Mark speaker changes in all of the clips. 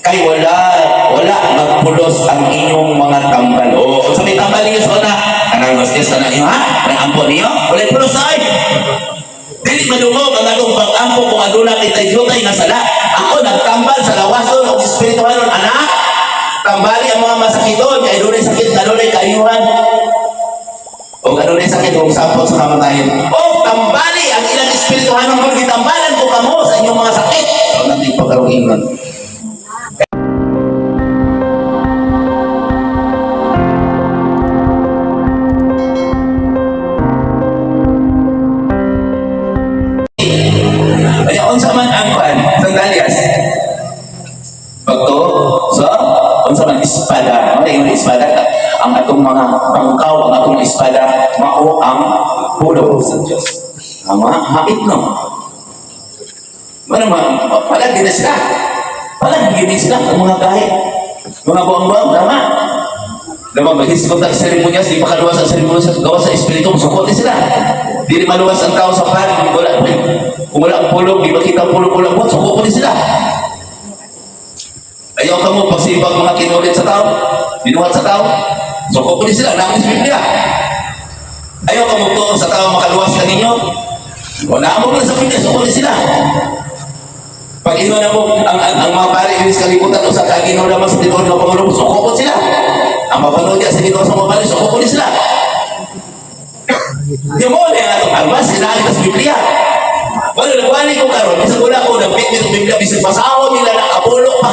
Speaker 1: Kay wala, wala magpulos ang inyong mga tambal. O, sa may tambal ninyo sa una, kanang gusto sa na inyo, ha? Kanang ampo niyo? Wala pulos ay! Dili madungog ang atong pag-ampo kung aduna kitay jutay nga sala. Ako nagtambal sa lawason o espirituhanon, anak. Tambali ang mga masakiton, kay adunay sakit, adunay kaayuhan. O adunay sakit kung sapot sa kamatayan. O tambali ang ilang espirituhanon kung gitambalan ko kamo sa inyong mga sakit. O natin pagkaroon. Kaya unsa man ang kuan, sandalyas. Pagto sa unsa man espada, wala yung espada ang atong mga bangkaw, ang atong espada mao ang pulong sa Dios. Tama, hapit no. Wala ma, palag din na sila. Palag din sila ang mga gahi. Mga buang-buang, tama. Naman, maghisgot ang seremonyas, di makaluwas ang seremonyas, gawas sa espiritu, sukot din sila. Di maluwas ang tao sa pan, wala, kung wala ang pulong, di makita ang pulong, wala ang buhat, suko din sila. Ayaw ka mo, pagsibag mga kinulit sa tao, binuhat sa tao, suko po din sila, nakita sa Biblia. Ayaw ka mo tuon sa tao, makaluwas ka ninyo. Wala mo na sa Biblia, suko din sila. Pag ino na mo, ang mga pare inis kalibutan, usa ka Ginoo naman sa tinuod nga pangulo, suko po sila. Ang mapanood niya sa Ginoo sa mga pare, suko po din sila. Di mo na ang atong armas, sila sa Biblia. Wala, nagwali ko karon, bisag wala ko, nagbit ng Biblia, bisag basahon nila, nakapulo pa.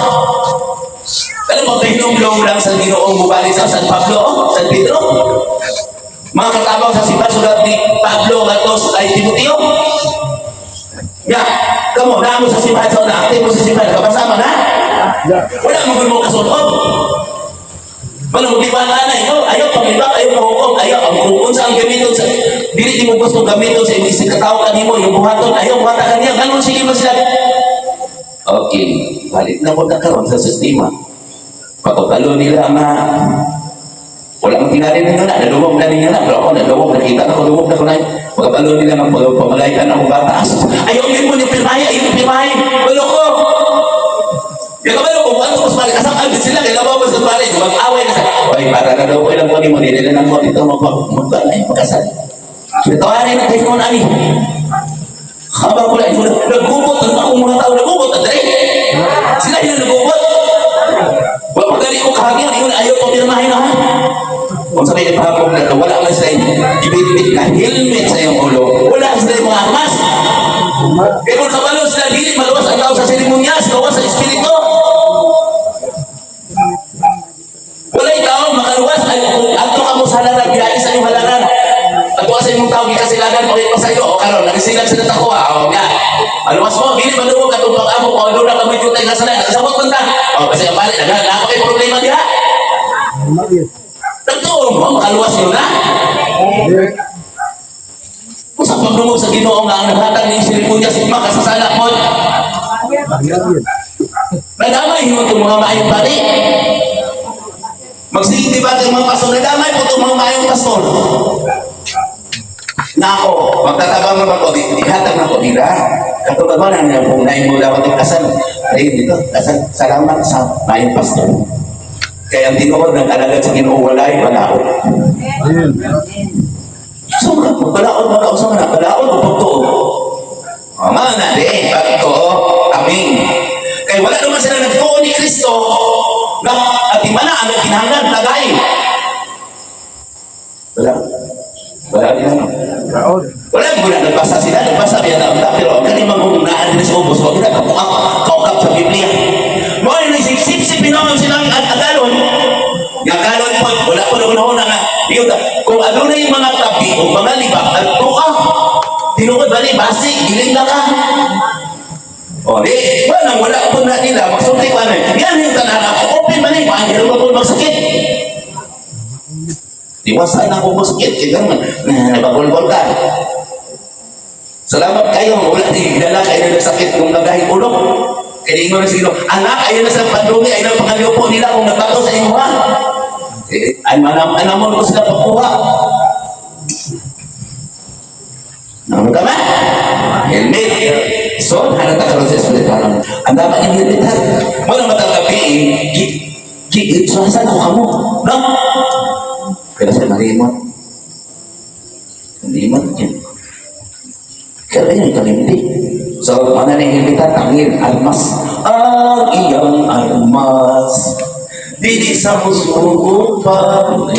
Speaker 1: Alam mo, kahinumlong lang sa Ginoong mubali sa San Pablo, oh, San Pedro. Mga katabang sa simbahan, sulat ni Pablo ngadto kay Timoteo. Ya, kamo na mo sa simbahan sa una, active mo sa simbahan, kapasama na. Wala mo mo kasulod. Wala mo di ba na no? Ayaw panglibak, ayaw pahukom, ayaw ang kung unsa ang gamiton sa dili nimo gusto gamiton sa imong katawo kanimo yung buhaton, ayaw buhata kaniya, nganong sige man sila. Okay, balik na po na karon sa sistema. Pagkabalo nila nga wala mang tingali ninyo na, naluwag na ninyo na, pero ako naluwag, nakita na ko, luwag na ko na. Pagkabalo nila nga pagpamalaykan ako bataas. Ayaw mo ni pirmahe, ayaw ni pirmahe, wala ko. Yung kabalo ko, buwan ko sa balik, kasama din sila, kailangan mo sa balik, mag-away na sa, oy, para na daw ko ilang kunin mo, nila na ko dito, mag-ay, magkasal. Tawarin na kayo kung ani. Habang ko lang, nagubot, ang akong mga tao, nagubot, andre. Sila yung nagubot. Wa pa gani ko kahangin, ingon ayaw pa pirmahin na ha. Kung sabi ni Pahapong na wala man sila ibitbit na helmet sa iyong ulo. Wala sila yung mga armas. Kaya kung kabalo sila, dili maluwas ang tao sa seremonyas, gawas sa espiritu. Wala'y tao makaluwas. Ay, kung adto ka mo sa halaran, biyahe sa iyong halaran. Adto ka sa imong tao, gikasilagan, pakit pa sa iyo. O karon, nagsilag sila tako ha. O nga. Maluwas mo, dili maluwag atong pag-amo. O ano na kami jutay nga sala, nakasabot man ta. O kasi ang balik, naghanap kay problema diha. Nagtuo mo, makaluwas yun na. Kung sa pagdungog sa Ginoo nga ang naghatag ni seremonyas, makasasala mo. Nadamay mo itong mga maayong pari. Magsigig di ba ang mga pastor? Nadamay po itong mga maayong pastor. Na ako, magtatabang naman ko, ihatag na ko nila. Katulad mo na niya kung nain mo dapat yung kasal. Ayun dito, kasal, salamat sa maayong pastor. Kaya ang tinuod ng alagad sa Ginoo walay balaod. So, balaod magkausap na, balaod o pagtuo. O nga na, di, pagtuo, amin. Kaya wala naman sila nagtuo ni Kristo na at imana ang kinahanglan, tagay. Wala. Wala din ano. Wala mo na nagbasa sila, nagbasa biya na pero ang kanimang kung naan din sa ubos, wag na kaukap, kaukap sa Biblia. Mo ay sip-sip pinoon silang agalon. Nga agalon po, wala po na na nga. Yun, kung ano na yung mga tabi o mga libak at tuwa, tinuod ba ni basi, giling na ka. O di, wala wala po na nila, magsulti ko ano. Yan yung tanan ako, open man eh, mahirap pa po magsakit. Iwasan ako masakit, kaya naman, nabagol-gol ka. Salamat kayo, wala di dala kayo na nagsakit kung nagahing ulo. Kaya ingon na sino, anak, ayaw na sa pandumi, ayaw na pangaliupo nila kung nagbato sa inyo ha. Eh, ay manam, anamon ko sila pagkuha. Naman ka ba? Helmet. So, hanap ta karon sa espiritual. Ang dapat niyang hilbitan. Mo na matang gabi, gi, gi, suhasan ko kamo. No? Pero sa marimot, hindi mo yan. Kaya yun, kalimti. So, mana ni hilbitan, tangil, armas. Ang iyang armas. Dili sa musuot pa.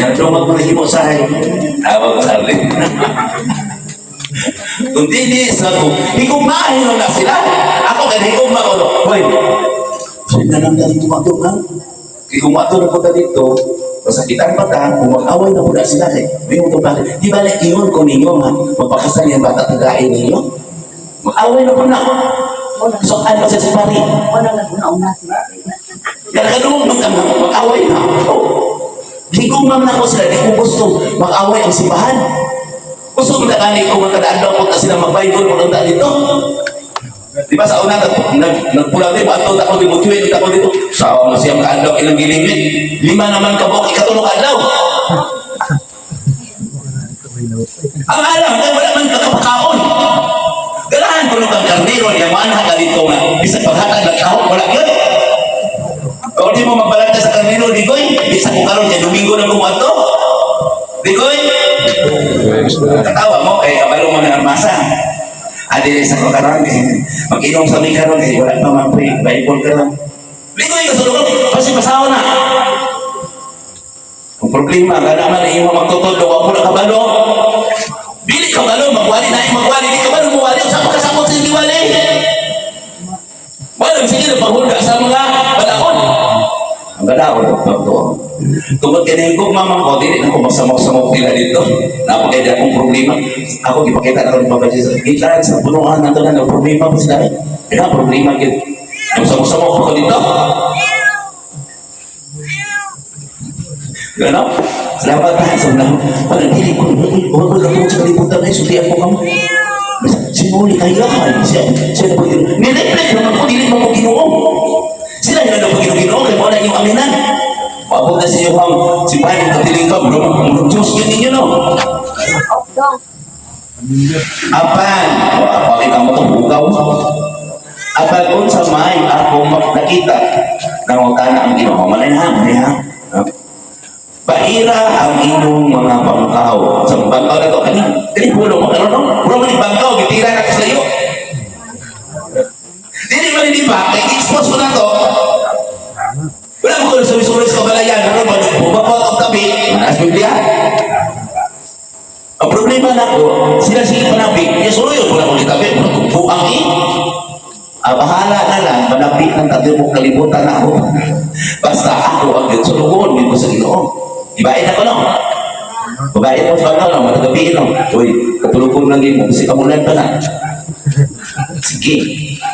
Speaker 1: Yan, dumag mo na himo sa Tawag ko sa Kung dili sa ko, higugmahin na sila. Ako kay higugma ko. Hoy, sila lang dito mato ha. Higugma to na ko dito. Masakitan pa ta, kung mag-away na pula sila kay may mo pa. Di ba na ingon ko ninyo nga magpakasal yung bata tagain ninyo? Mag-away na po na. So ano sa si pari?
Speaker 2: Wala na una-una sila.
Speaker 1: Kaya kanong mag-away na. Oh. Higugma na ko sila, di ko gusto mag-away ang simbahan. Gusto mo na gani kung magkadaadlaw ko ta sila mag-Bible mo lang dito. Di ba sa una, nagpula di ba ito, ako di mo tuwin, ako dito. Sa mga siyang kaadlaw, ilang gilimit. 5 naman kabok, ikatulo kaadlaw. Ang alam, kaya wala man kakapakaon. Ganahan ko nung kang karnero niya, maanha ka dito nga. Bisag paghatag ng kahok, wala yun. O di mo magbalanta sa karnero, di koy. Bisag ko karon kay Domingo na gumato. Di koy. Katawa mo, eh, kabalo mo ng armasa. Adi sa ko karon, eh, mag-inom sa mi karon, eh, wala pa man pre, Bible ka lang. Ligoy ka sulod, kasi pasawa na. Ang problema, ka naman imo magtutudlo, wa mo na kabalo. Dili kabalo, magwali na magwali, di kabalo muwali, usa pa kasakot sa giwali. Wala, sige na paghulga sa mga balaod. Ang balaod, pagtuo. Tungod kay nahigog mama ko, dili na ko magsamok-samok nila dito. Napakay akong problema. Ako gipakita na ko ni Papa Jesus. Gikan sa punuan nato na problema pa sila. Kaya problema gid. Magsamok-samok ko dito. Gano? Salamat ha. Sa mga wala dili ko. Wala ko katulog sa kalibutan ay sultian ko kamo. Sinuli kayo kay siya. Siya na po Nireflect naman ko dili mo ko Ginoo. Sila na po Ginoo kay wala inyong aminan. Paabot na sa iyo ang simbahan ng katiling ka, bro, ang Diyos yun ninyo, no? Apan, o, apakita mo ito, bugaw. Apan unsa may ako nakita, nangutana ang Ginoo. Malay ha, malay ha. Baira ang inyong mga bangkaw. Sa bangkaw na ito, kani, kani pulo mo, karon no? Puro man yung bangkaw, gitira na sa iyo. Dili man di ba, kay expose ko na to. Wala mo ko suri-suri sa kabalayan, pero bumabot ang tabi, naas Biblia. Ang problema na ko, sila sige panabi, yung suroy, wala ko gitabi, wala ko buang eh. Ah, bahala na lang, manabi ng tabi mo, kalibutan na ako. Basta ako ang sulugon, ko sa Ginoo. Ibain ako, no? Babae mo sa ano, no? Matagabi, no? Uy, katulugon lang yun mo, kasi kamulan pa na. Sige,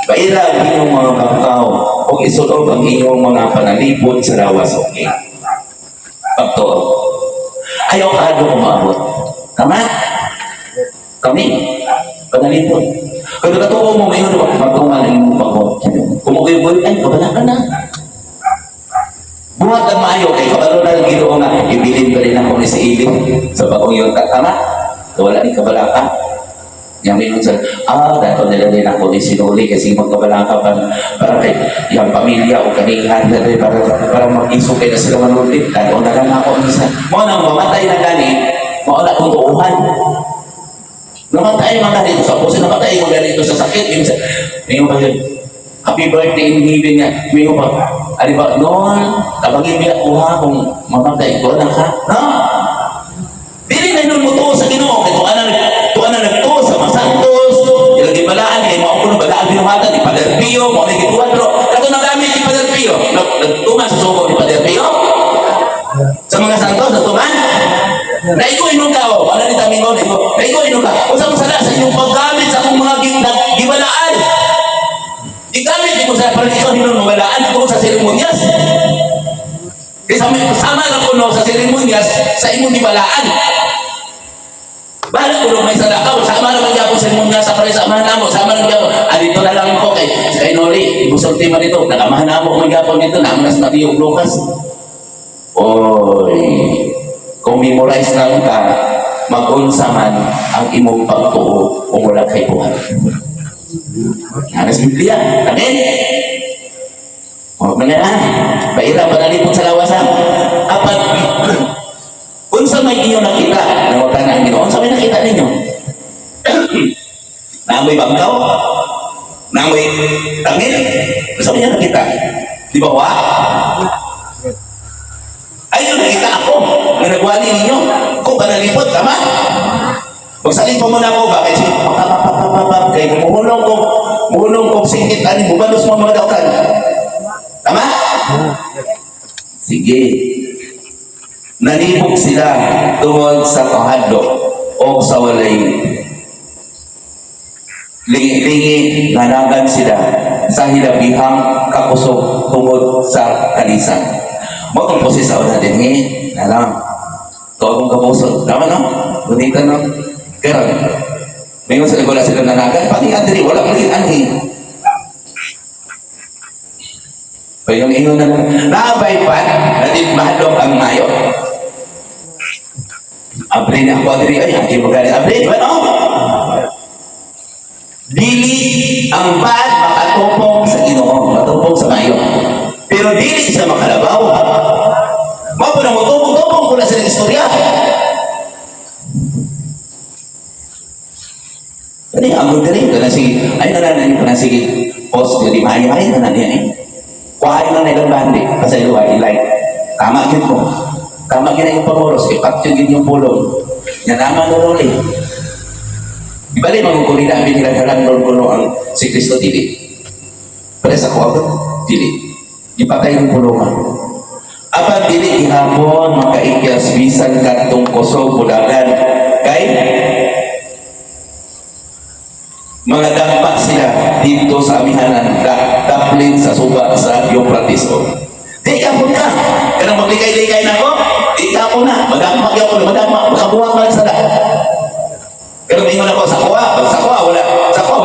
Speaker 1: baira ang inyong mga bangkaw o isulob ang inyong mga panalipod sa lawas. Okay. Pagtuo. Ayaw ka ano umaabot. Tama? Kami. Panalipod. Kung nakatuo mo, may ano, magtungan ang inyong pagod. Kung mag-boy, ay, kabala ka na. Buhat ang maayo, kay kabalo na ang Ginoo nga, ibilin pa rin ako ni si Ilin sa bagong yun. Tama? Wala ni kabala ka. Yang minun sa, dato nila din ako ni Sinuli kasi magkabala ka para, para kay yung pamilya o kanihan na rin, para, para mag-isukay na sila manultip. Dato na lang ako minsan. Mo nang mamatay na gani, mao na akong tuuhan. Namatay man ganito sa puso, namatay man ganito sa sakit. Minsan, may ba yun? Happy birthday in heaven nga. May ba? Ano ba? Noon, tabangin niya ako ha, kung mamatay ko na ka. No? Dili na nun mo tuo sa Ginoo kay tuwa na nagtuo sa mga santos, ilang gibalaan kay mao kuno balaan binuhatan ni Padre Pio, mao ni gituan pero kato nagamit ni Padre Pio. Nagtuman sa sugo ni Padre Pio. Sa mga santos nagtuman. Naigo inom ka o, wala ni tamingon, naigo, naigo inom ka. Unsa mo sala sa inyong paggamit sa akong mga gibalaan? Gigamit mo sa parang ikaw hinon mabalaan ako sa seremonyas. Kaya sama, sama na kuno sa seremonyas sa imong gibalaan. Bahala kuno may sadaka, sama naman gyapon sa seremonyas sa pare sama namo, sama naman gyapon. Ah, dito na lang ko kay sa kay Noli, ibusulti man dito, nagamahan namo man gyapon dito, namo na sa Mateo Lucas. Oy, kung memorize lang ka, mag-unsa man ang imong pagtuo kung wala kay buhat. Anas Biblia. Amen. O, mga ha. Paira, panalipot sa lawas ha. Apan, unsa may inyo nakita? Nawatan na ang Ginoo. Unsa may nakita ninyo? Naamoy bangkaw? Naamoy tangil? Unsa may inyo nakita? Di ba wa? Ay, yung nakita ako. Nga nagwali ninyo. Ko panalipot, tama? Magsalit pa muna ako, bakit? Sige, papapapapap, kay muhulong ko, singkit, ani, bubalos mo mga dautan. Tama? Sige. Nalibog sila tungod sa kahadlok o sa walay lingi-lingi, nanagan sila sa hilabihang kakusog tungod sa kalisan. Mo tong poses sa una din eh. Alam. Tuwa kong kabusod. Tama no? Bonita no? Pero, ngayon sila wala sila nanagan. Pati diri, wala mali anhi. Kaya yung ingon na naabay pa, na di mahadlok ang mayo. Abri na ako diri ay hindi magani abri, di ba no? Dili ang bad makatupong sa Ginoo, makatupong sa mayo. Pero dili siya makalabaw. Mao po na mutubong-tubong ko na sila istorya. Kani ang diri kana sige, ay kana na kana sige post di maayo ay kana niya eh. Kuhain lang na ilang bandi kasi luwa i-like. Tama gyud ko. Tama gyud ang panguros kay patyon gyud yung pulong. Nya tama no role. Di bali maguguri na binilang ron kuno ang si Kristo dili. Pero sa ko dili. Gipatay ng pulungan. Apan dili gihapon makaikyas bisan kadtong kusog budagan kay mga dampa sila dito sa amihanan daplin sa suba sa Euphrates. O. Di ka po na. Kanang maglikay-likay na ko, di ka po na. Madampa gyud ko, madampa. Makabuhat man sa da. Pero may ako sa kuha, pag sa kuha wala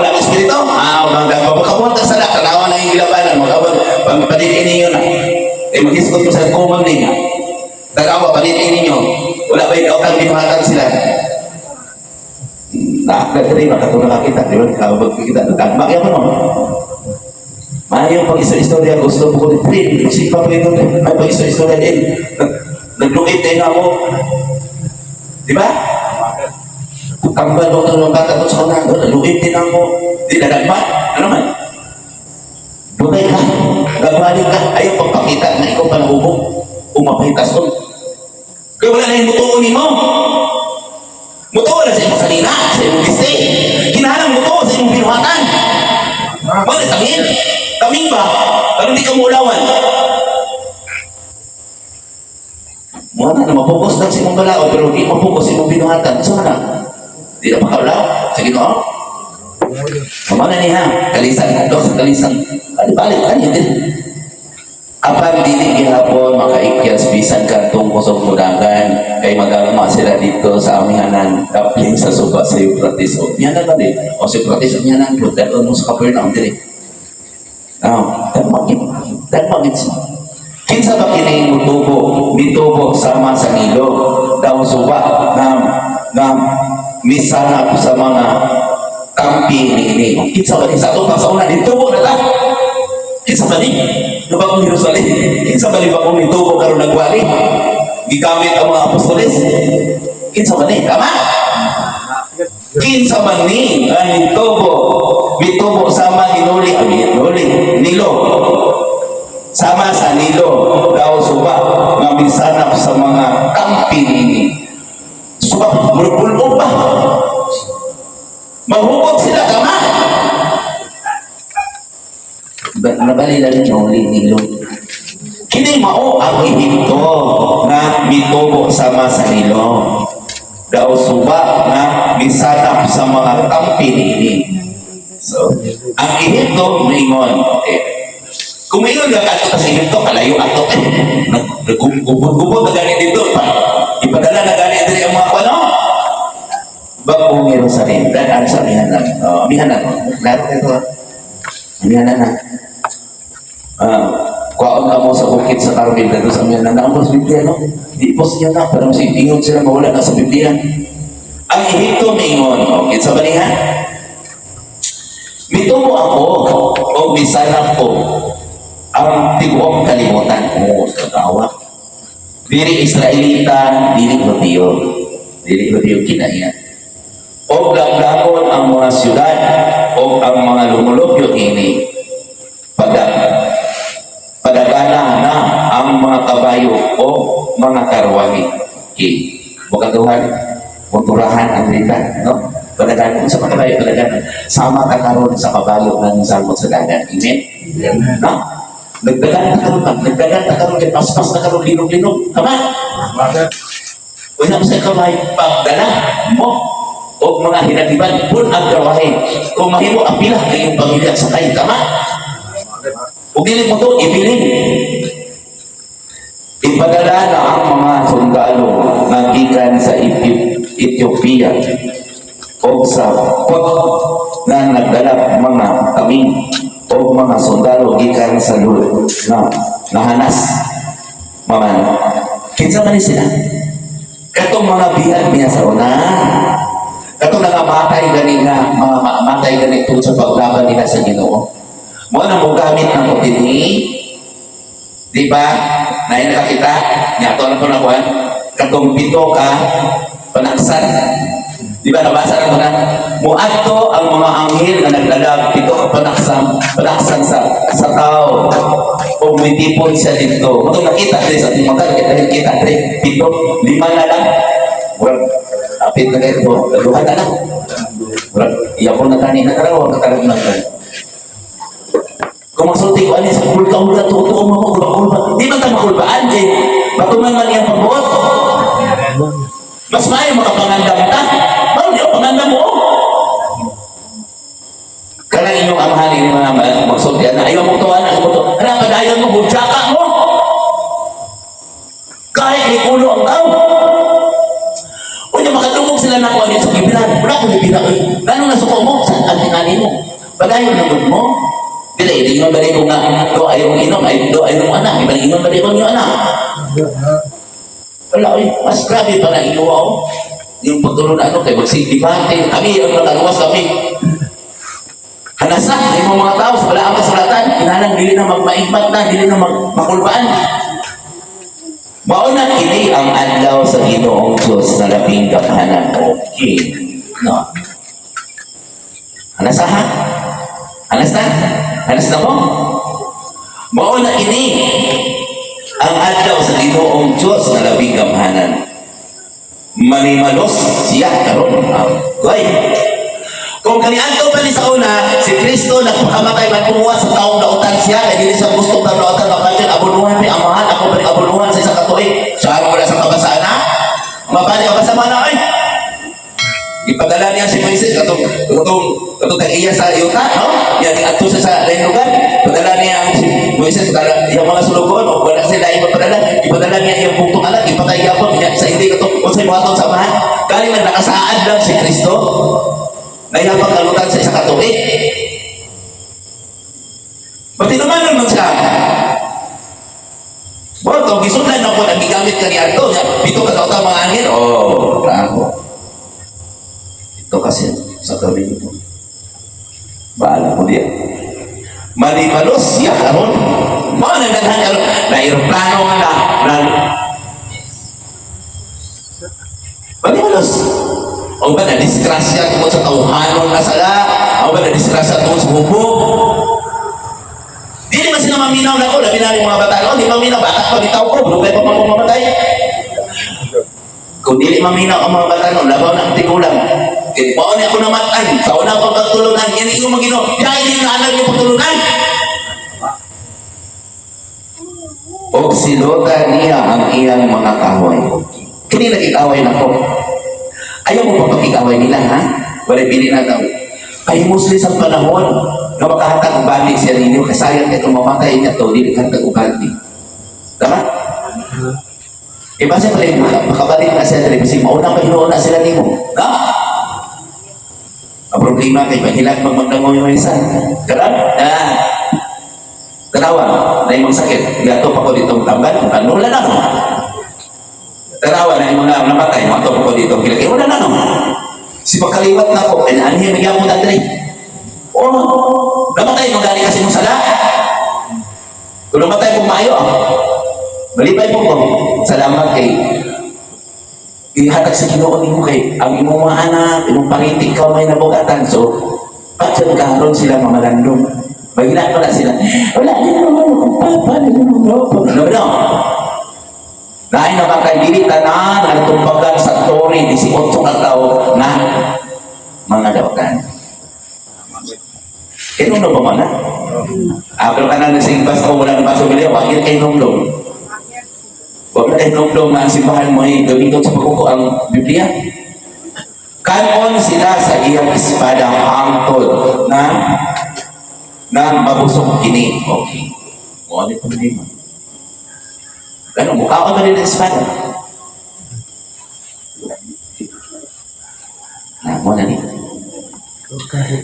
Speaker 1: ang espiritu. Ah, mga makabuhat ka sa da, tanawa na yung gilabanan, makabuhat, pag panitin ninyo na. Eh, maghisgot mo sa kumang niya. Tanawa, panitin ninyo. Wala ba yung daotang binuhatan sila? Naakda diri makatulong ka kita, di ba? Kabag kita, tagmak yan mo no? Maayo pag istorya gusto ko din, sipa pa ito, ay pag istorya din. Nagluit din ako. Di ba? Tambal mo ito ng bata sa una, nagluit din ako. Di na nagma, ano man? Dugay ka, gabalik ka, ayaw pagpakita na ikaw pa nahubog, umapahitas ko. Kaya wala na yung mutuo ni mo. Mutuo na sa imong salina, sa imong biste. Kinahalang mutuo sa imong binuhatan. Wala tangin. Kaming ba? Pero hindi ka muulawan. Muna na mapukos lang sa imong balaod, pero hindi mapukos sa imong binuhatan. Saan na? Di na makaulaw. Sige no? Mama na niya. Kalisan, hadlok sa kalisan. Balik, balik, ano din. Apan dili gihapon makaikyas bisan kadtong kusog mudagan kay magagma sila dito sa amihanan kapling sa suba sa Euphrates. O amihanan ba di? O sa Euphrates amihanan po dalon mo sa Capernaum diri. Ah, dagmag gid. Dagmag gid. Kinsa ba kini mutubo mitubo sama sa Nilo daw suba nga nga misanap sa mga kampi niini. Kinsa ba ni sa ato pa sa una nitubo na ta? Kinsa ba ni? No bagong Jerusalem? Kinsa ba ni bagong nitubo karon nagwali? Gigamit ang mga apostoles? Kinsa ba ni? Tama? Kinsa man ni ang nitubo mitubo sama hinuli abi nuli Nilo sama sa Nilo daw suba nga misanap sa mga kampi niini. Suba murag pa. Mahugot sila, tama? Nabali lang yung Nilo. Kini mao ang Ehipto nga mitubo sama sa Nilo. Daw suba nga misanap sa mga kampi niini. So, ang Ehipto moingon, okay. Kung maingon ka kadto sa Ehipto, kalayo ato eh. Nagugubot-gubot na gani dito pa. Ipadala na gani diri ang mga kuno. Bagong Jerusalem, dadaan sa amihanan. Oh, amihanan. Klaro kayo. Amihanan na. Ah, kuwaon ka mo sa bukid sa Carmel dito sa amihanan. Naang sa Biblia, no? Di post niya na, pero mas ingon sila mawala na sa Biblia. Ang Ehipto maingon, okay, sa banihan. Mitubo ako o misanap ko ang tibuok kalibutan. Oo, sa tawa. Dili Israelita, dili Hudiyo. Dili Hudiyo kinaiya. O laglagon ang mga syudad o ang mga lumulupyo ini. Padagana na ang mga kabayo o mga karwahe. Okay. Bukatuhan, motorahan ang rita, no? Padagana sa mga kabayo, padagana. Sama ka karon sa kabayo nga samot sa dagat. Amen? No? Nagdagan ta karon, nagdagan ta karon kay paspas na karon, linog-linog. Tama? Wala mo sa kamay, pagdala mo o mga hinatiban, pun ang karwahe. Kung mahimo, apila kayong pamilya sa kay. Tama? Kung dili mo to, ibilin. Ipadala na ang mga sundalo nga gikan sa Ethiopia o sa Put na nagdala mga taming o mga sundalo gikan sa Lud na nahanas maman. Kinsa man ni sila? Katong mga bihag niya sa una, katong nangamatay gani nga mga matay gani tungod sa paglaban nila sa Ginoo. Mo na mo gamit ng dinhi. Di ba? Na nakakita, niya ato na po na kuan, katong pito ka panaksan. Di ba nabasa na mo na? Muadto ang mga anghel nga nagdala pito ka panaksan, panaksan sa tao. O mitipon siya dito. Mao nakita diri sa atong mata, dahil kita diri pito, lima na lang. Murag apit na kayo, duha na lang. Murag iya ko na tani na karaw, katarag na kan. Kung masulti ko ani sa kulka-hulga, tuo mo kulba-kulba. Di man ta makulbaan kay batuman man iyang pagbuot. Mas maayo makapangandam ta. Mao di pangandam mo. Kanang inyong amahan ini mga magsulti ana, ayaw mo to ana, ayaw mo to. Ana padayon mo hudyaka mo. Kahit ni ulo ang tao. Unya makadungog sila na ko sa gibiran. Wala ko gibira. Ngano nasuko mo sa antingani mo? Padayon na gud mo. Dili, ingon ba ko nga do ayaw mong inom, ay do ayaw mong anak, iba ingon ba ko inyo anak? Wala, oy, mas grabe pa na inyo oh. Yung pagtulo na ano, kay magsigdibate, kami, ang nakaluwas kami. Hanasa, yung mga tao sa wala ang kasulatan, kinahanglan dili na magmaigmat na, dili na makulbaan. Mao na kini ang adlaw sa Ginoong Diyos na labing gamhanan. Okay. No. Hanasa ha? Hanas na? Hanas na mo? Mao na kini ang adlaw sa Ginoong Diyos na labing gamhanan. Manimalos siya karon. Goy. Kung kaniadto pa ni sa una, si Kristo nagpakamatay man kumuha sa taong dautan siya, kay dili sa gusto taong dautan mapatay abunuhan ni amahan, ako pa abunuhan sa isa ka tuig. Siya wala sa kabasaan ha? Mabali ka sa mana ay. Ipadala niya si Moises katong tag-iya sa yuta, no? Yan adto siya sa lain lugar. Padala niya ang si Moises kada iyang mga sulugoon, o wala sila ipapadala. Ipadala niya iyang bugtong anak, ipatay gyapon niya sa hindi katong unsay buhaton sa amahan. Kali man nakasaad lang si Kristo na iyang pagkalutan sa isa ka tuig. Pati naman naman siya. Mo to gisundan na po ang gigamit kaniadto niya. Pito ka taon mga anghel. Oh, bravo. Ito kasi sa gawin ito. Bahala mo diya. Manimalos siya karon. Mao nang daghan karon na eroplano nga na manimalos. O ba na disgrasya tungkol sa tawhanon na sala? O ba na disgrasya tungkol sa hubog? Dili man sila maminaw na ko, labi na yung mga bata, no? Di maminaw, bata pa, bitaw ko, lugay pa pa mamatay. Kung dili maminaw ang mga bata, no, labaw na ang tigulang. Kaya mao ni ako namatay, sa una pang pagtulunan, yan yung mga Ginoo, dahil yung anak yung pagtulunan. Og silota niya ang iyang mga kahoy. Kini nagikaway na ko. Ayaw mo pa pakikaway nila, ha? Wala pili na daw. Kay mostly sa panahon nga makahatag og balik siya ninyo, kasi sayang kay kung mamatay niya to, dili kahatag og balik. Tama? Iba siya pala, makabalik na siya diri, kasi mauna pa hinuon na sila nimo. No? Ang problema kay pahilag magmagdangoy mo isa. Karon? Ah. Tanawa, na imong sakit. Gato pa ko ditong tambal, ano wala na no. Tanawa na imong mga namatay, mato pa ko ditong kilaki, wala na no. Si pagkaliwat na ko, ay anhi magyapon na diri. Oh, namatay mo gani kasi mong sala. Kung namatay mo maayo, ah. Malipay mo ko. Salamat kay ihatag sa Ginoo nimo kay ang imong mga anak, imong parinti, ikaw may nabugatan. So, patyan karon sila mga landong. Mahina pa na sila. Wala din naman akong papa, di naman ako. No, no. Lain na ba kay dili tanan ang tumbagan sa Torre 18 ka tawo na mga dawatan. Kaya na ba man na? Ah, pero kanang nagsimbas ko, wala na baso bilya, wagil kay numlong. Wag na kay numlong na ang simbahan mo ay gamiton sa pagkuko ang Biblia. Kanon sila sa iyang espada hangtod na na mabusog kini. Okay. Mo ano problema? Ano, mukha ko na rin ang espada. Na, mo na ni.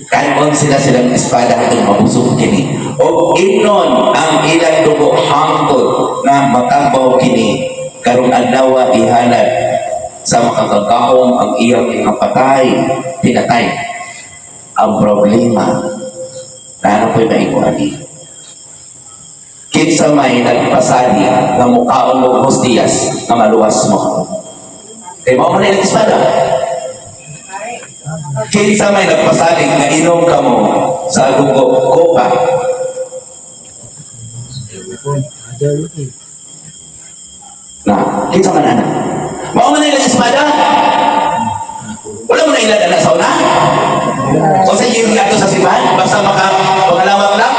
Speaker 1: Kanon sila silang espada hangtod mabusog kini. O imnon ang ilang dugo hangtod na matambaw kini. Karong adlaw ihalad sa makakagahom ang iyang mga patay, pinatay. Ang problema, na ano po'y maigo ani? Kinsa may nagpasali nga mukaon mo hostiyas nga maluwas mo. Kay mao man ilang espada. Kinsa may nagpasalig nga inom ka mo sa dugo kopa. Na, kinsa man ana? Mao man ilang espada. Wala mo na ilan ana sa una? O sa inyo ato sa simbahan, basta maka pangalawak lang.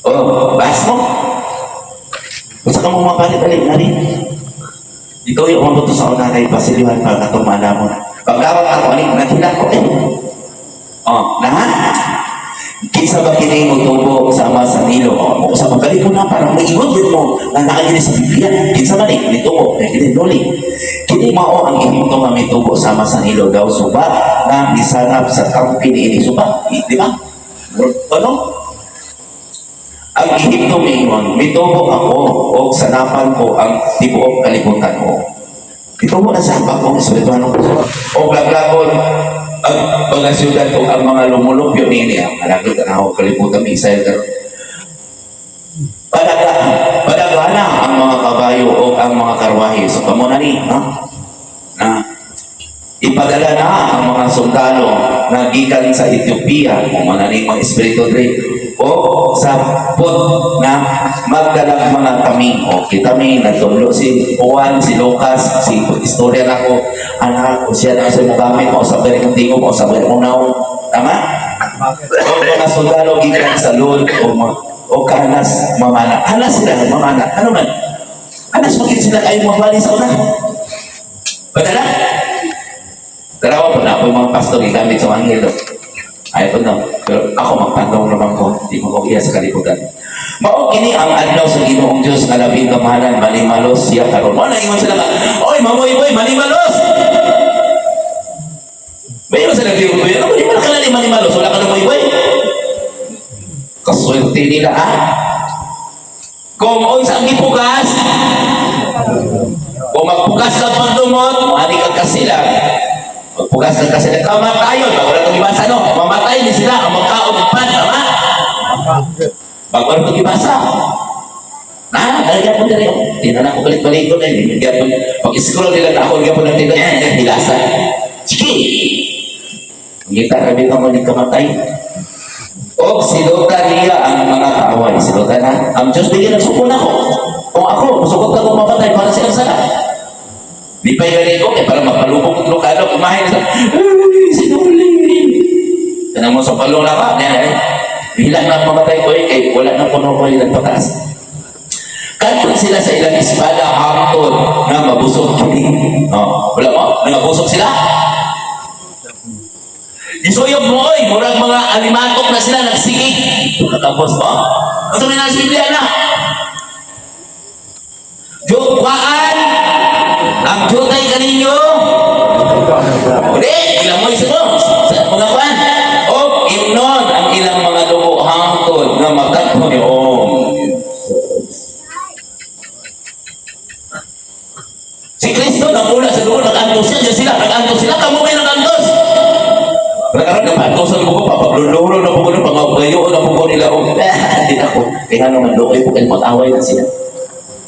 Speaker 1: Oh, bahas mo. Basta ka mo mabalik-balik na rin. Dito yung umabot sa una kay Basiliwan para katong malamon. Pagkawag ako, ani, naghila ko eh. Oh, na? Kinsa ba kini mo tubo sama sa Nilo? Oh, sa magaling mo na parang maingon yun mo na nakagini sa Biblia. Kinsa man eh, nitubo, eh, kini nuli. Kini mao ang Ehipto nga mitubo sama sa Nilo daw suba na misanap sa kampi ni ini suba. Di ba? Ano? Ang Ehipto miingon, mitubo ako o sanapan ko ang tibuok kalibutan ko. Mitubo na sa ako, espirituano ko. O laglagon ang mga siyudad o ang mga lumulupyo nini. Ang malaglag na ako kalibutan may Israel karon. Padaga, padagana ang mga kabayo o ang mga karwahe. So kamo na ni, no? Na ipadala na ang mga sundalo na gikan sa Ethiopia, o mga ni mga espiritu dre, o sa pot na magdalang mga taming. O kita mi nagtudlo si Juan, si Lucas, si istorya na ko, anak, o siya na sa gamit, o sa bering tingog, o sa bering unaw. Tama? O mga sundalo gikan sa Lod, o, o kahanas mamana. Hanas sila, mamana. Ano man? Hanas magin sila kayo mabali sa una. Padala? Dalawa po na ako yung mga pastor gigamit sa anghel. Ay po no. Pero ako magpandong naman ko. Di mo ko iya sa kalibutan. Mao kini ang adlaw sa Ginoong Dios nga labing kamahalan, malimalos siya karon. Mo na ingon sila nga, "Oy, mamoy boy, malimalos." May sila di mo, ano di man kalali malimalos, wala ka na boy boy. Kaswerte nila ah. Kung unsa ang gipugas, kung magpugas ka pagdumot, ani ka kasilang. Magpugas ka kasilang, kamatayon. Bago na itong ibasa, no? Mamatay ni sila ang magkaon pan, tama? Bago na itong ibasa. Na, dahil po dali. Tingnan ako balik-balik ko na. Hindi pag-scroll nila na ako, hindi po natin, eh, hilasan. Sige! Ngita kami pa mo kamatay. O silutan niya ang mga kaaway. Silutan na. Ang Diyos bigyan ng suko na ako. Kung ako, musukot ako mamatay para silang sala. Di pa yung ko, eh, para mapalubog ang Ilocano, kumain na ay, sinuli. Tanang mo sa palong na ka, yan eh. Bilang na mamatay ko eh, kay wala nang puno ko ilang pataas. Kanto sila sa ilang espada hangtod na mabusog kini. No, wala mo, nangabusog sila. Isuyog mo oy, murag mga alimatok na sila nagsigig. Katapos mo. Unsa may nasa Biblia na? Jukwaan ang jutay kaninyo. Uli, ilang mo isa mo sa mga kwan. O imnon ang ilang mga dugo hangtod nga magkatpo ni Om. Si Kristo nagula sa dugo. Nagdaog, di ako. Kaya nga naman, doon po kayo mag-away na sila.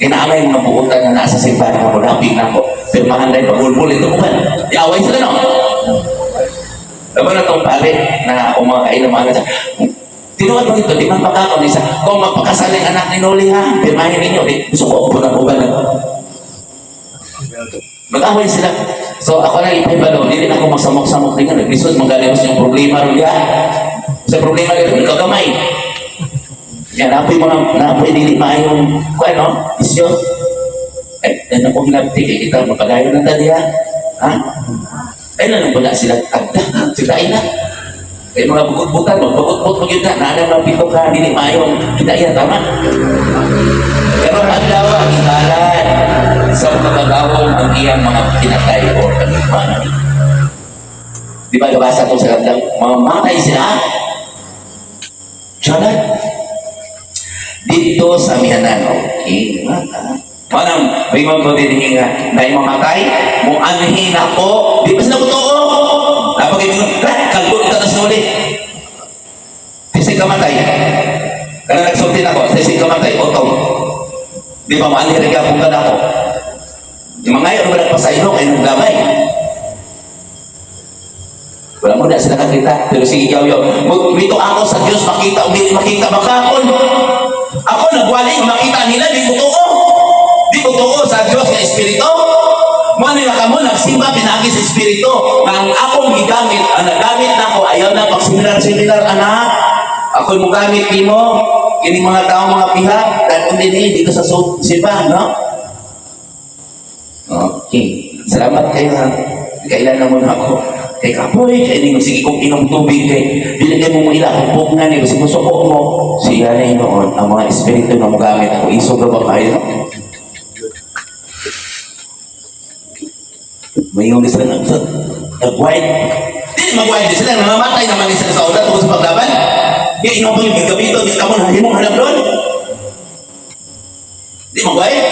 Speaker 1: Kaya naamay mga buotan nga nasa simbahan nga mulapit na ako. Pirmahan dahil pagulbul ito ko man. Iaway sila, no? Laban na itong pare na kung mga kailan mga siya. Tinuod mo dito, di man pagkakon isa. Kung magpakasal ang anak ni Noli ha, pirmahin ninyo. Di, gusto ko ako ng uban. Mag-away sila. So ako lang ipahibalo, dili na ako magsamok-samok din nga. Naglisod, magaling sa inyong problema ron ya. Sa problema dito, kagamay. Yan, napoy mga, napoy dili maayong, kung ano, isyo. Eh, yan ako hinabti, kay kita, mapagayon na tali ha. Ha? Ay na, wala sila tagda. Sila ay na. Kay mga bukod-butan, magbukod-bukod mo yun na, naalam ng pito ka, dili maayong, kita yan, tama? Pero ang adlaw, ang ihalan sa makagagawon ang iyang mga kinatay o kagigmanan. Di ba nabasa ko sa kandang, mamatay sila? Jalan. Dito sa amihanan, okay, mata. Manang, may ko din nga, na mamatay, mo anhin ako, di ba sila totoo? Napag ibig ko, kalbot ka na sinuli. Tisig kamatay. Kana nagsulti na ko, tisig kamatay, otong. Di ba maanhi rin ka kung ako? Yung mga ngayon, wala pa sa ilo, kayo naglamay. Wala mo na sila kakita. Pero sige, yaw, yaw. Dito ako sa Diyos makita, o di makita, makakon. Ako nagwali, makita nila, di ko totoo. Di ko totoo sa Diyos nga Espiritu. Mo nila kamo nagsimba pinaagi sa Espiritu. Nga ang akong gigamit, ang nagamit na ako, ayaw na pag seminar-seminar, anak. Ako'y mogamit nimo kini mga tao mga pihak, dahil din dito sa simbahan, no? Okay. Salamat kayo ha. Kailan na muna ako. Kay kapoy, kay ninyo, sige kong inom tubig kay dili kay mo ila hupog na ni kasi musuko mo. Siya na noon ang mga espiritu na mogamit ako isog ra ba kayo? May yung sila nag-white. Dili mag-white di sila, namamatay naman ni sila sa una tungkol sa paglaban. Di ino pa yung gagamito, di ka mo nahimong hanap doon. Di mag-white.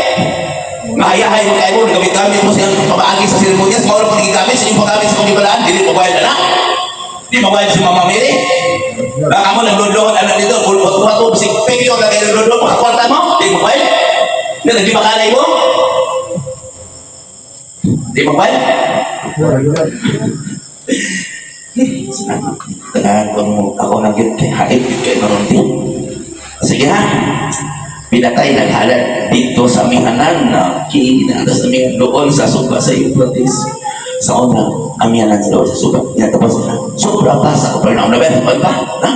Speaker 1: Mahayahay mo kayo mo, gamit-gamit mo siyang pamaagi sa seremonyas, mauro pag gigamit sa inyong paggamit sa kong dili mag-white na. Di mag-white si Mama Mary. Baka mo naglodlohan anak dito, kulpot-wato, bisig picture na kayo naglodlo, makakwarta mo, di mag-white. Di, di makalay mo. Di mag-white. Tagaan ko mo ako nang yun kay haib kay karon din. Sige ha. Pinatay naghalad dito sa amihanan na kinata sa amihanan doon sa suba sa Euphrates. Sa una, amihanan doon sa suba. Yan, tapos, sobra pa sa Capernaum. Na ba? Pa? Ha?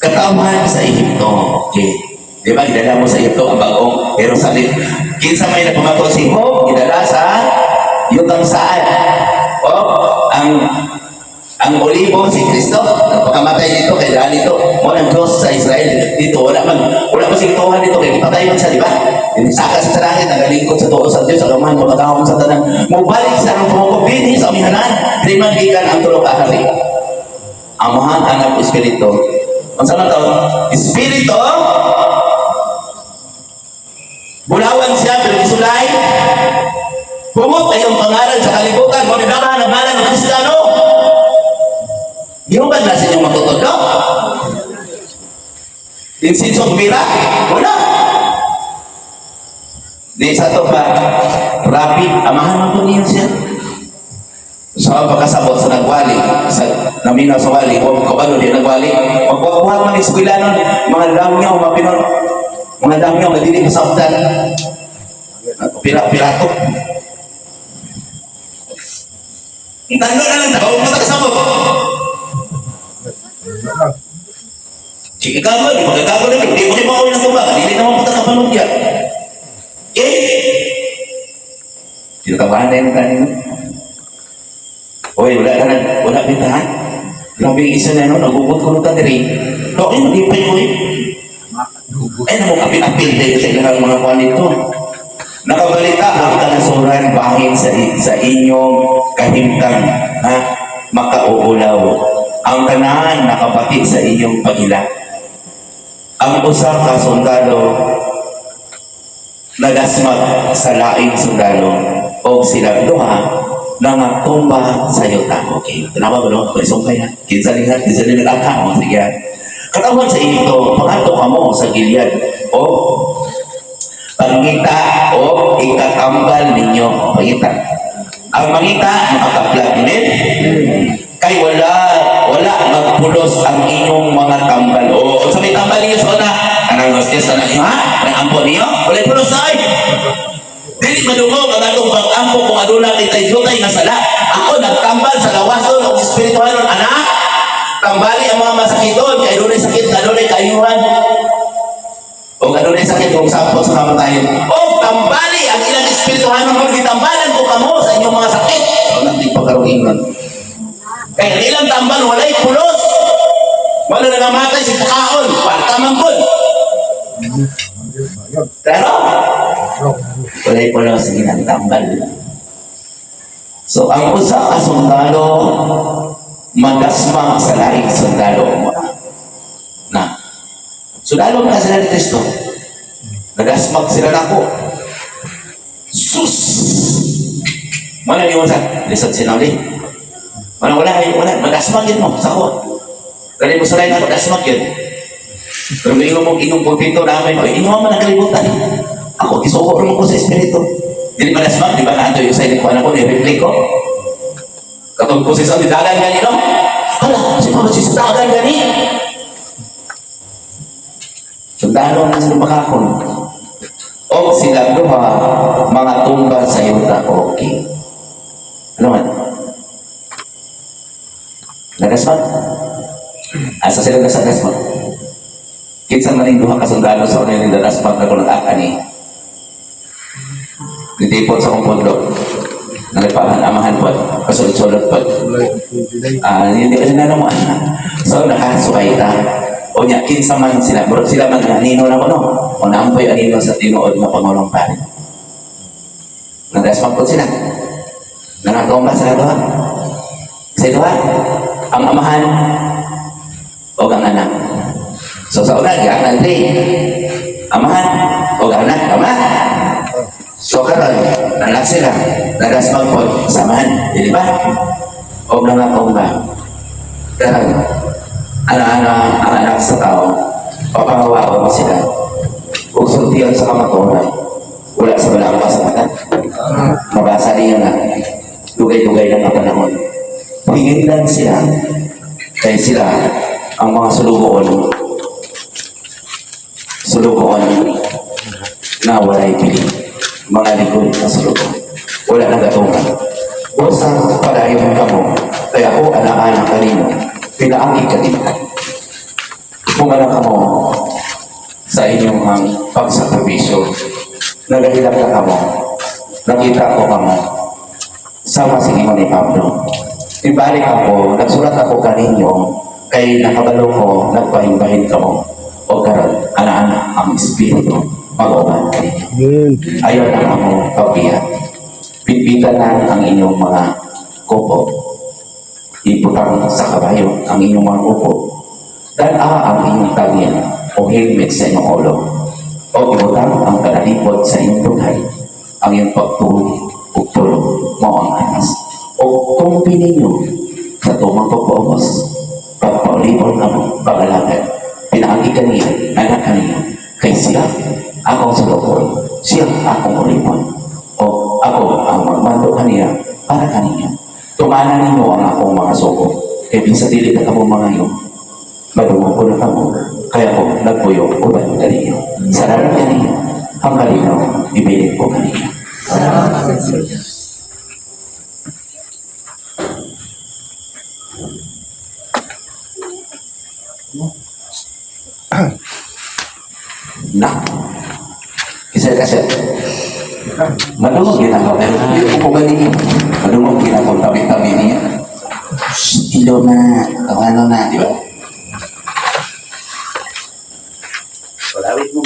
Speaker 1: Katawan sa Ehipto. Okay. Di ba, gidala mo sa Ehipto ang bagong Jerusalem. Kinsa may napamato si Hope, gidala sa yutang saan. O, ang olibo si Kristo, nagpakamatay dito kay dahil dito, mo ng Diyos sa Israel dito, wala man sige dito kay gipatay man siya, di ba? Saka sa langit, nagalingkod sa tuo sa Diyos, sa kamahan, makatawag sa tanan. Mubalik sa ang pumukog dinhi sa amihanan, di man gikan ang tulo ka hari. Amahan, Anak, Espiritu. Ang sa to? Espiritu, bulawan siya, pero gisulay. Pumot ay ang pangalan sa kalibutan, mo ni ang ngalan ng Kristiyano. Gihubad na sa inyong matutudlo. Insinso bira? Wala. Di sa to pa, rapi, amahan man po niya siya. Sa pagkasabot sa nagwali, sa naminaw sa wali, o kabalo di nagwali, magbuhat man eskwela nun, mga langyaw, mga pinon, mga langyaw nga dili masabtan. Pira-pirato. Tando na lang, tawag mo kasabot. Sige ka mo, di magkakago na, di mo kayo ng tuba, dili naman punta ka panugya. Eh, tinatawahan na yung kanino. Oy, wala ka na, wala pintahan. Grabe yung isa na no, nagugot ko nung diri. No, ay, nalipay ko eh. Ay, namo kapil-apil dahil sa ilang mga kuwan nito. Nakabalita ang kalasuran bahin sa inyong kahimtang, ha? Makauulaw. Ang tanan nakabati sa inyong pagila. Ang usa ka sundalo nagasmag sa laing sundalo o silang duha Nangatumba sa yuta. Okay. Tanawa ba, no? Pag-isong kaya. Kinsa ni kinsa ni nag-aka. O, sige. Katawhan sa Ehipto, pangadto kamo sa Gilead. O, pangita o ikatambal ninyo. O, pangita. Ang mangita, makakaplag. Amen? Kay wala, wala magpulos ang inyong mga tambal. O, sa may tambal ninyo sa una, anang hostes na ninyo, ha? Anang ampo ninyo? Wala pulos na ay. Dili madungog ang atong pag-ampo kung aduna kitay jutay nga sala. Ako nagtambal sa lawason o espirituhanon, anak. Tambali ang mga masakiton kay dunay sakit nga dunay kaayuhan. O adunay sakit kung sapot sa kamatayon. O tambali ang ilang espirituhanon kung gitambalan ko kamo sa inyong mga sakit. O nang di pagkaroon. Kay ang ilang tambal walay pulos. Wala na namatay si pakaon, kwarta man pud. Pero walay pulos ang ilang tambal. So ang usa ka sundalo magasma sa laing sundalo. Na. Sundalo man sila ni Kristo. Nagasmag sila nako. Sus! Mana ni sa lisod sinuli. Mana wala ay wala magasmag yun mo sa ko. Dali mo sulay na magasmag yun. Pero may mo inyong pulpito namin, o inyo man ang kalibutan. Ako, gisuko naman ko sa espiritu. Dili magasmag, di ba na yung sa inyo ko, ni-replay ko. Katong ko sa dagan gani, no? Hala, si Papa Jesus, dagan gani. Sundalo na sila makakon. O sila duha, mga tumba sa yuta, okay. Ano man? Nagasmag? Asa sila nasa gasmag? Kinsa man yung duha ka sundalo sa una yung nagasmag na kung nag-aka ni? Nitipon sa akong pundo. Nagpahan amahan po. Kasulod-sulod po. Ah, hindi kasi na mo. So nakasukay ta. O nya kinsa man sila, murag sila man anino na ko, no. O naampoy anino sa tinuod nga pangulong pare. Nagasmag po sila. Nangatomba sila duha. Sa duha, ang amahan o ang anak. So sa una, giak na amahan o ang anak, tama? So karon, anak sila, nagasmag po, samahan, di ba? O nangatomba. Karon, ana-ana ang anak sa tao, papangawaon sila. Ug sultian sa kamatuoran, wala sa wala ang kasapatan. Mabasa niyo na, dugay-dugay lang ang panahon. Hinginlan sila, kay sila ang mga sulugoon, sulugoon na walay bili, mga likod na sulugoon. Wala nang gatungan. Usa padayon kamo, kaya ako ana-ana kanino, pinaagi kanino. Pumala kamo sa inyong ang pagsakripisyo. Nagahilak na kamo. Nakita ko kamo. Sama si ingon ni Pablo. Ibalik ako, nagsulat ako kaninyo, kay nakabalo ko, nagbahin-bahin kamo. O karon, ana-ana ang Espiritu mag-uban kaninyo.
Speaker 2: Amen.
Speaker 1: Ayaw na ako pagbiya. Bitbitan na ang inyong mga kuko. Ibutang sa kabayo ang inyong mga kuko. Dala ang inyong tagin o helmet sa inyong ulo. O ibutang ang kalalipod sa inyong dughay. Ang iyong pagtuo ug tulog mao ang anas. O tumpi ninyo sa tumang pagpaubos. Pagpaulipon ang pag-alagad. Pinaagi kaniya, anak kaniya. Kay siya akong sulokon, siya akong ulipon. O ako ang magmando kaniya para kaniya. Tumanan ninyo ang akong mga sugo. Kay bisan dili na kamo mga yun, madungog ko na kamo. Kaya ko nagpuyo uban kaniyo. Salamat kaniyo. Ang kalinaw, ibilin ko kaniya.
Speaker 3: Salamat sa Diyos.
Speaker 1: Na. Isa kasi. Madungog yun ako. Pero hindi ko galing. Madungog yun ako. Tabi-tabi niya. Shh, ilo na. Tawano na. Di ba? Walawit mo.